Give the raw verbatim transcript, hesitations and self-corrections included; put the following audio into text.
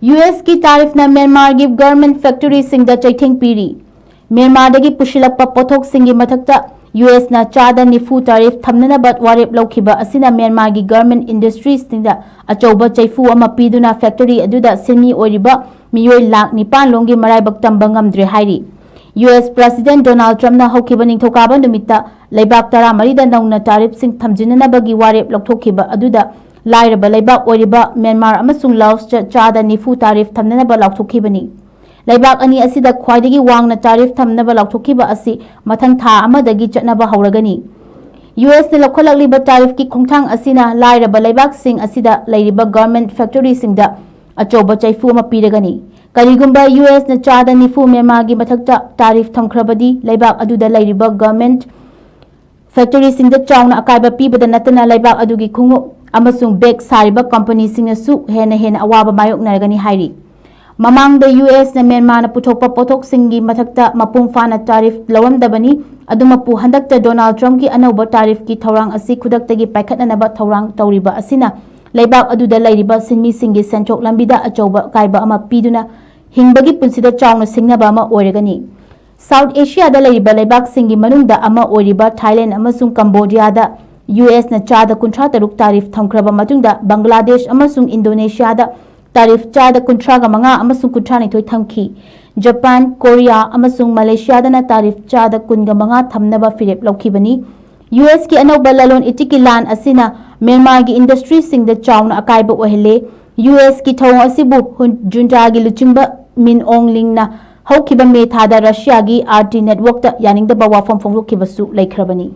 U ꯑꯦꯁꯀꯤ ꯇꯥꯔꯤꯐꯅ ꯃ꯭ꯌꯥꯟꯃꯥꯔꯒꯤ government ꯐꯦꯛꯇꯔꯤꯁꯤꯡꯗ ꯆꯩꯊꯦꯡ ꯄꯤꯔꯤ꯫ ꯃ꯭ꯌꯥꯟꯃꯥꯔꯗꯒꯤ ꯄꯨꯁꯤꯜꯂꯛꯄ ꯄꯣꯠꯊꯣꯛꯁꯤꯡꯒꯤ ꯃꯊꯛꯇ ꯌꯨ ꯑꯦꯁꯅ ꯆꯥꯗ ꯅꯤꯐꯨ ꯇꯥꯔꯤꯐ ꯊꯝꯅꯅꯕ ꯋꯥꯔꯦꯞ ꯂꯧꯈꯤꯕ ꯑꯁꯤꯅ ꯃ꯭ꯌꯥꯟꯃꯥꯔꯒꯤ ꯒꯔꯃꯦꯟ ꯏꯟꯗꯁꯇ꯭ꯔꯤꯁꯤꯡꯗ ꯑꯆꯧꯕ ꯆꯩꯐꯨ ꯑꯃ ꯄꯤꯗꯨꯅ ꯐꯦꯛꯇꯔꯤ ꯑꯗꯨꯗ ꯁꯤꯟꯃꯤ ꯑꯣꯏꯔꯤꯕ ꯃꯤꯑꯣꯏ ꯂꯥꯈ ꯅꯤꯄꯥꯟ ꯂꯣꯝꯒꯤ ꯃꯔꯥꯏꯕꯛ ꯇꯝꯕ ꯉꯝꯗ꯭ꯔꯦ ꯍꯥꯏꯔꯤ꯫ ꯌꯨ ꯑꯦꯁ ꯄ꯭ꯔꯦꯁꯤꯗꯦꯟ ꯗꯣꯅꯥꯜꯗ ꯇ꯭ꯔꯝꯞꯅ ꯍꯧꯈꯤꯕ ꯅꯤꯡꯊꯧꯀꯥꯕ ꯅꯨꯃꯤꯠꯇ ꯂꯩꯕꯥꯛ ꯇꯔꯥꯃꯔꯤꯗ ꯅꯧꯅ ꯇꯥꯔꯤꯐꯁꯤꯡ ꯊꯝꯖꯤꯟꯅꯅꯕꯒꯤ ꯋꯥꯔꯦꯞ ꯂꯧꯊꯣꯛꯈꯤꯕ ꯑꯗꯨꯗ ꯂꯥꯏꯔꯕ ꯂꯩꯕꯥꯛ ꯑꯣꯏꯔꯤꯕ ꯃ꯭ꯌꯥꯟꯃꯥꯔ ꯑꯃꯁꯨꯡ ꯂꯥꯑꯣꯁꯇ ꯆꯥꯗ ꯅꯤꯐꯨ ꯇꯥꯔꯤꯐ ꯊꯝꯅꯅꯕ ꯂꯥꯎꯊꯣꯛꯈꯤꯕꯅꯤ꯫ ꯂꯩꯕꯥꯛ ꯑꯅꯤ ꯑꯁꯤꯗ ꯈ꯭ꯋꯥꯏꯗꯒꯤ ꯋꯥꯡꯅ ꯇꯥꯔꯤꯐ ꯊꯝꯅꯕ ꯂꯥꯎꯊꯣꯛꯈꯤꯕ ꯑꯁꯤ ꯃꯊꯪ ꯊꯥ ꯑꯃꯗꯒꯤ ꯆꯠꯅꯕ ꯍꯧꯔꯒꯅꯤ꯫ ꯌꯨ ꯑꯦꯁꯅ ꯂꯧꯈꯠꯂꯛꯂꯤꯕ ꯇꯥꯔꯤꯐꯀꯤ ꯈꯣꯡꯊꯥꯡ ꯑꯁꯤꯅ ꯂꯥꯏꯔꯕ ꯂꯩꯕꯥꯛꯁꯤꯡ ꯑꯁꯤꯗ ꯂꯩꯔꯤꯕ ꯒꯥꯔꯃꯦꯟ ꯐꯦꯛꯇꯔꯤꯁꯤꯡꯗ ꯑꯆꯧꯕ ꯆꯩꯐꯨ ꯑꯃ ꯄꯤꯔꯒꯅꯤ꯫ ꯀꯔꯤꯒꯨꯝꯕ ꯌꯨ ꯑꯦꯁꯅ ꯆꯥꯗ ꯅꯤꯐꯨ ꯃ꯭ꯌꯥꯟꯃꯥꯔꯒꯤ ꯃꯊꯛꯇ ꯇꯥꯔꯤꯐ ꯊꯝꯈ꯭ꯔꯕꯗꯤ, ꯂꯩꯕꯥꯛ ꯑꯗꯨꯗ ꯂꯩꯔꯤꯕ ꯒꯥꯔꯃꯦꯟ ꯐꯦꯛꯇꯔꯤꯁꯤꯡꯗ ꯆꯥꯎꯅ ꯑꯀꯥꯏꯕ ꯄꯤꯕꯗ ꯅꯠꯇꯅ ꯂꯩꯕꯥꯛ ꯑꯗꯨꯒꯤ ꯈꯣꯡꯎꯞ ꯑꯃꯁꯨꯡ ꯕꯦꯒ ꯁꯥꯔꯤꯕ ꯀꯝꯄꯅꯤꯁꯤꯡꯅꯁꯨ ꯍꯦꯟꯅ ꯍꯦꯟꯅ ꯑꯋꯥꯕ ꯃꯥꯌꯣꯛꯅꯔꯒꯅꯤ ꯍꯥꯏꯔꯤ꯫ ꯃꯃꯥꯡꯗ ꯌꯨ ꯑꯦꯁꯅ ꯃ꯭ꯌꯥꯟꯃꯥꯔꯅ ꯄꯨꯊꯣꯛꯄ ꯄꯣꯠꯊꯣꯛꯁꯤꯡꯒꯤ ꯃꯊꯛꯇ ꯃꯄꯨꯡ ꯐꯥꯅ ꯇꯥꯔꯤꯐ ꯂꯧꯔꯝꯗꯕꯅꯤ꯫ ꯑꯗꯨꯃꯛꯄꯨ ꯍꯟꯗꯛꯇ ꯗꯣꯅꯥꯜꯗ ꯇ꯭ꯔꯝꯞꯀꯤ ꯑꯅꯧꯕ ꯇꯥꯔꯤꯐꯀꯤ ꯊꯧꯔꯥꯡ ꯑꯁꯤ ꯈꯨꯗꯛꯇꯒꯤ ꯄꯥꯏꯈꯠꯅꯅꯕ ꯊꯧꯔꯥꯡ ꯇꯧꯔꯤꯕ ꯑꯁꯤꯅ ꯂꯩꯕꯥꯛ ꯑꯗꯨꯗ ꯂꯩꯔꯤꯕ ꯁꯤꯟꯃꯤꯁꯤꯡꯒꯤ ꯁꯦꯟꯊꯣꯛ ꯂꯝꯕꯤꯗ ꯑꯆꯧꯕ ꯑꯀꯥꯏꯕ ꯑꯃ ꯄꯤꯗꯨꯅ ꯍꯤꯡꯕꯒꯤ ꯄꯨꯟꯁꯤꯗ ꯆꯥꯎꯅ ꯁꯤꯡꯅꯕ ꯑꯃ ꯑꯣꯏꯔꯒꯅꯤ꯫ ꯁꯥꯎꯊ ꯑꯦꯁꯤꯌꯥꯗ ꯂꯩꯔꯤꯕ ꯂꯩꯕꯥꯛꯁꯤꯡꯒꯤ ꯃꯅꯨꯡꯗ ꯑꯃ ꯑꯣꯏꯔꯤꯕ ꯊꯥꯏꯂꯦꯟꯗ ꯑꯃꯁꯨꯡ ꯀꯝꯕꯣꯗꯤꯌꯥꯗ ꯌꯨ ꯑꯦꯁꯅ ꯆꯥꯗ ꯀꯨꯟꯊ꯭ꯔꯥ ꯇꯔꯨꯛ ꯇꯥꯔꯤꯐ ꯊꯝꯈ꯭ꯔꯕ ꯃꯇꯨꯡꯗ, ꯕꯪꯒ꯭ꯂꯥꯗꯦꯁ ꯑꯃꯁꯨꯡ ꯏꯟꯗꯣꯅꯦꯁꯤꯌꯥꯗ ꯇꯥꯔꯤꯐ ꯆꯥꯗ ꯀꯨꯟꯊ꯭ꯔꯥꯒ ꯃꯉꯥ ꯑꯃꯁꯨꯡ ꯀꯨꯟꯊ꯭ꯔꯥꯅꯤꯊꯣꯏ ꯊꯝꯈꯤ꯫ ꯖꯄꯥꯟ, ꯀꯣꯔꯤꯌꯥ ꯑꯃꯁꯨꯡ ꯃꯂꯦꯁꯤꯌꯥꯗꯅ ꯇꯥꯔꯤꯐ ꯆꯥꯗ ꯀꯨꯟꯒ ꯃꯉꯥ ꯊꯝꯅꯕ ꯐꯤꯔꯦꯞ ꯂꯧꯈꯤꯕꯅꯤ꯫ ꯌꯨ ꯑꯦꯁꯀꯤ ꯑꯅꯧꯕ ꯂꯂꯣꯟ ꯏꯇꯤꯛꯀꯤ ꯂꯥꯟ ꯑꯁꯤꯅ ꯃ꯭ꯌꯥꯟꯃꯥꯔꯒꯤ ꯏꯟꯗꯁꯇ꯭ꯔꯤꯁꯤꯡꯗ ꯆꯥꯎꯅ ꯑꯀꯥꯏꯕ ꯑꯣꯏꯍꯜꯂꯦ꯫ ꯌꯨ ꯑꯦꯁꯀꯤ ꯊꯧꯑꯣꯡ ꯑꯁꯤꯕꯨ ꯍꯨꯟ-, ꯖꯨꯟꯇꯥꯒꯤ ꯂꯨꯆꯤꯡꯕ ꯃꯤꯟ ꯑꯣꯡ ꯂꯤꯡꯅ ꯍꯧꯈꯤꯕ ꯃꯦ ꯊꯥꯗ ꯔꯁꯤꯌꯥꯒꯤ ꯑꯥꯔ ꯇꯤ ꯅꯦꯠꯋꯥꯔꯛꯇ ꯌꯥꯅꯤꯡꯗꯕ ꯋꯥꯐꯝ ꯐꯣꯡꯗꯣꯛꯈꯤꯕꯁꯨ ꯂꯩꯈ꯭ꯔꯕꯅꯤ꯫